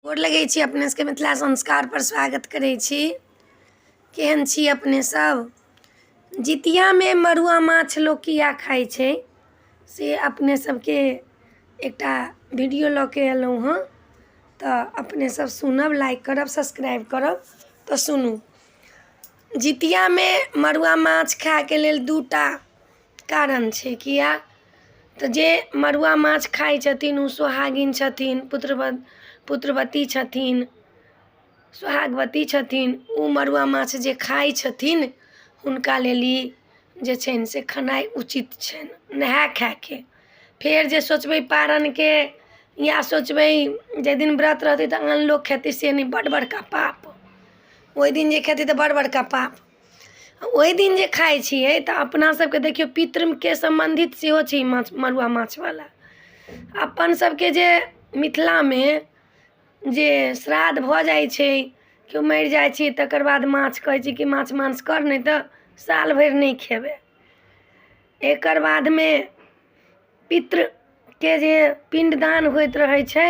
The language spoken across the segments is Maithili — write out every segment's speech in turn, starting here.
गोर लगै छी अपने सबके मिथिला संस्कार पर स्वागत करै छी। केहन छी अपने सब? जितियामे मड़ुआ माछ लोक किया खाइ छै से अपने सबके एकटा वीडियो लऽ के एलहुँ हँ, तऽ अपने सब सुनब, लाइक करब, सब्सक्राइब करब। तऽ सुनू, जितियामे मड़ुआ माछ खायके लेल दूटा कारण छै। किया तऽ जे मड़ुआ माछ खाइ छथिन ओ सोहागिन छथिन, पुत्रवती छथिन, सोहागवती छथिन। ओ मड़ुआ माछ जे खाइ छथिन हुनका लेल ई जे छनि से खेनाइ उचित छनि नहाय खायके। फेर जे सोचबै पारनके या सोचबै जाहि दिन व्रत रहतै तऽ आन लोक खेतै, से नहि, बड्ड बड़का पाप। ओहि दिन जे खेतै तऽ बड़ बड़का पाप। ओहि दिन जे खाइ छियै तऽ अपना सबके देखियौ पितृके सम्बन्धित सेहो छै ई माछ, मड़ुआ माछवला। अपन सबके जे मिथिलामे जे श्राद्ध भऽ जाइ छै, केओ मरि जाइ छै, तकर बाद माछ कहै छै कि माछ मांस कर, नहि तऽ साल भरि नहि खेबै। एकर बादमे पितृके जे पिण्डदान होइत रहै छै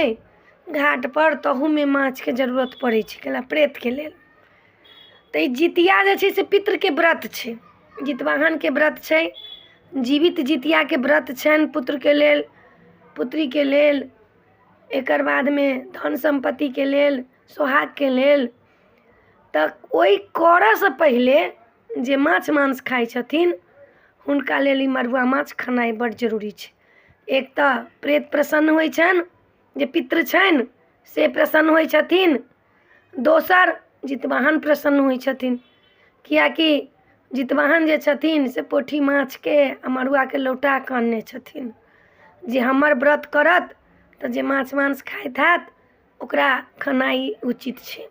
घाटपर, तहूमे माछके जरूरत पड़ै छै, कैला प्रेतके लेल। तऽ ई जितिया जे छै से पितृके व्रत छै, जितवाहनके व्रत छै, जीवित जितियाके व्रत छनि पुत्रके लेल, पुत्रीके लेल, एकर बादमे धन सम्पत्तिके लेल, सोहागके लेल। तऽ ओहि करऽसँ पहिले जे माछ मांस खाइ छथिन हुनका लेल ई मड़ुआ माछ खेनाइ बड्ड जरूरी छै। एक तऽ प्रेत प्रसन्न होइ छनि, जे पितृ छनि से प्रसन्न होइ छथिन, दोसर जितवाहन प्रसन्न होइ छथिन, किएकि जितवाहन जे छथिन से पोठी माछके आ मड़ुआके लौटा कऽ अनने छथिन जे हमर व्रत करत तऽ जे माछ मांस खाइत हैत ओकरा खेनाइ उचित छै।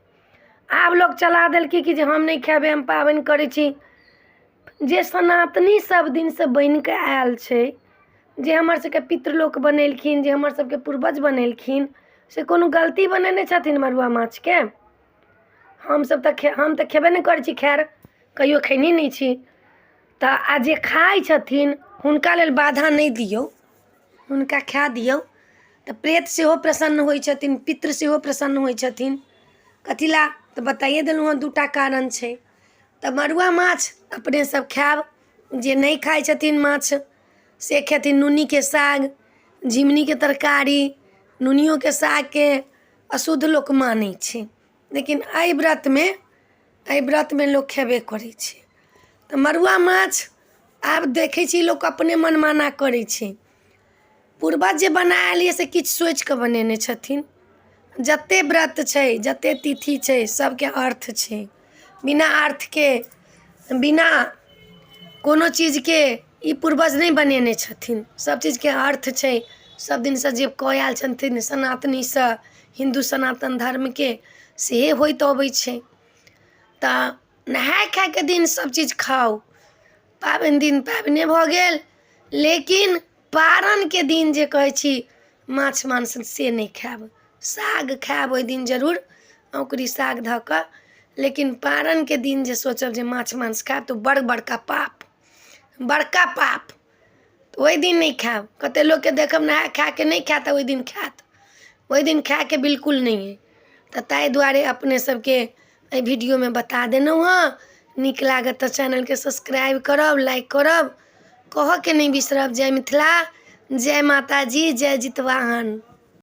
आब लोक चला देलकै कि जे हम नहि खेबै, हम पाबनि करै छी। जे सनातनी सब दिनसँ बनिकऽ आयल छै, जे हमर सबके पितृ लोक बनेलखिन, जे हमर सबके पूर्वज बनेलखिन, से कोनो गलती बनेने छथिन मड़ुआ माछके? हमसब तऽ हम तऽ खेबे नहि करै छी, खैर कहियो खेने नहि छी। तऽ आ जे खाइ छथिन हुनका लेल बाधा नहि दियौ, हुनका खाय दियौ। तऽ प्रेत सेहो प्रसन्न होइ छथिन, पितृ सेहो प्रसन्न होइ छथिन। कथी लए तऽ बताइए देलहुँ हँ, दूटा कारण छै। तऽ मड़ुआ माछ अपने सब खायब। जे नहि खाइ छथिन माछ से खेथिन नूनीके साग, झिङ्गुनीके तरकारी। नूनियोके सागके अशुद्ध लोक मानै छै, लेकिन एहि व्रतमे लोक खेबे करै छै। तऽ मड़ुआ माछ आब देखै छी लोक अपने मनमाना करै छै। पूर्वज जे बनायल यऽ से किछु सोचिकऽ बनेने छथिन। जते व्रत छै, जते तिथि छै, सबके अर्थ छै। बिना अर्थके, बिना कोनो चीजके ई पूर्वज नहि बनेने छथिन। सब चीजके अर्थ छै। सब दिनसँ जे कऽ आयल छथिन सनातनीसँ, हिन्दू सनातन धर्मके सेहे होइत अबै छै। तऽ नहाय खायके दिन सब चीज खाउ, पाबनि दिन पाबनि भऽ गेल, लेकिन पारनके दिन जे कहै छी माछ मांस से नहि खायब। साग खायब ओहि दिन जरूर, औंकुरी साग धऽ कऽ, लेकिन पारनके दिन जे सोचब जे माछ मांस खायब तऽ बड़ बड़का पाप, बड़का पाप। ओहि दिन नहि खायब। कतेक लोकके देखब नहाय खायके नहि खायत, ओहि दिन खायत। ओहि दिन खायके बिल्कुल नहि अइ। तऽ ताहि दुआरे अपने सबके एहि वीडियोमे बता देलहुँ हँ। नीक लागत तऽ चैनलके सब्सक्राइब करब, लाइक करब, कहऽके नहि बिसरब। जय मिथिला, जय माताजी, जय जितवाहन।